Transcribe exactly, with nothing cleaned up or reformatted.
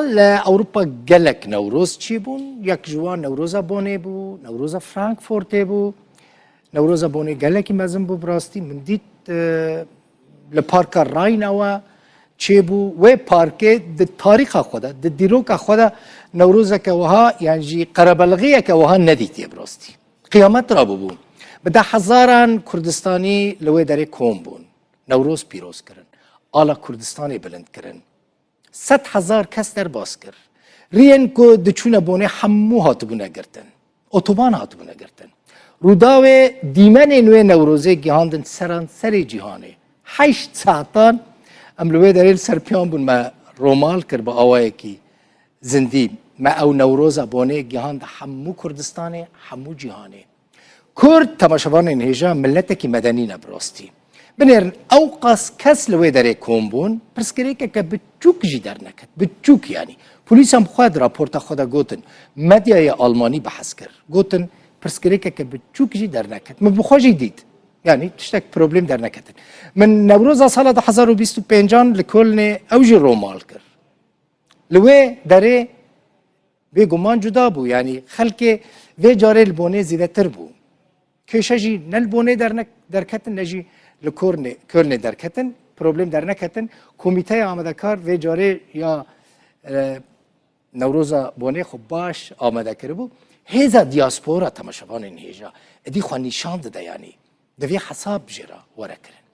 Li Ewropa gelek Newroz çêbûn. Yek ji wan Newroza Bonê bû, Newroza Frankfurtê bû. Newroza Bonê gelekî mezin bû, bi rastî min dît, e, li Parka Rhine ew çêbû. Wê parkê di tarîxa xwe de, di dîroka xwe de Newrozeke wiha, yan jî qerebelixiyeke wiha nedîtiye bi rastî. Qiyamet rabûbû. Bi deh hezaran Kurdistanî li wê derê kom bûn. Newroz pîroz kirin. Ala Kurdistanê bilind kirin. Sed hezar kes derbas kir. Riyên ku diçûne Bonê hemû hatibûne girtin. Otoban hatibûne girtin. Rûdawê dîmenên wê Newrozê gihandin seranserê cîhanê. Heşt saetan em li wê derê li ser piyan bûn, me romal kir bi awayekî zindî. Me ew Newroza Bonê gihand hemû Kurdistanê, hemû cîhanê. Kurd, temaşevanên hêja, miletekî medenî ne bi rastî. Binêrin, ew qas kes li wê derê kom bûn, pirsgirêkeke biçûk jî derneket. Biçûk, yanî. Polîsan bi xwe di raporta xwe de gotin, medyayê Almanî behs kir. Gotin, pirsgirêkeke biçûk jî derneket. Min bi xwe jî dît. Yanî tiştek, problem derneketin. Min Newroza sala du hezar û bîst û pêncan li Kölnê ew jî romal kir. Li wê derê bêguman cuda bû. Yanî xelkê vê carê li Bonê zêdetir bû. Kêşe jî ne li Bonê dernek-, derketin, ne jî li Kornê-, Kölnê derketin. Problem derneketin. Komîteya amadekar vê carê ya, e, Newroza Bonê xwe baş amade kiribû. Hêza diaspora, temaşevanên hêja, êdî xwe nîşan dide, yanî divê hesab jê re were kirin.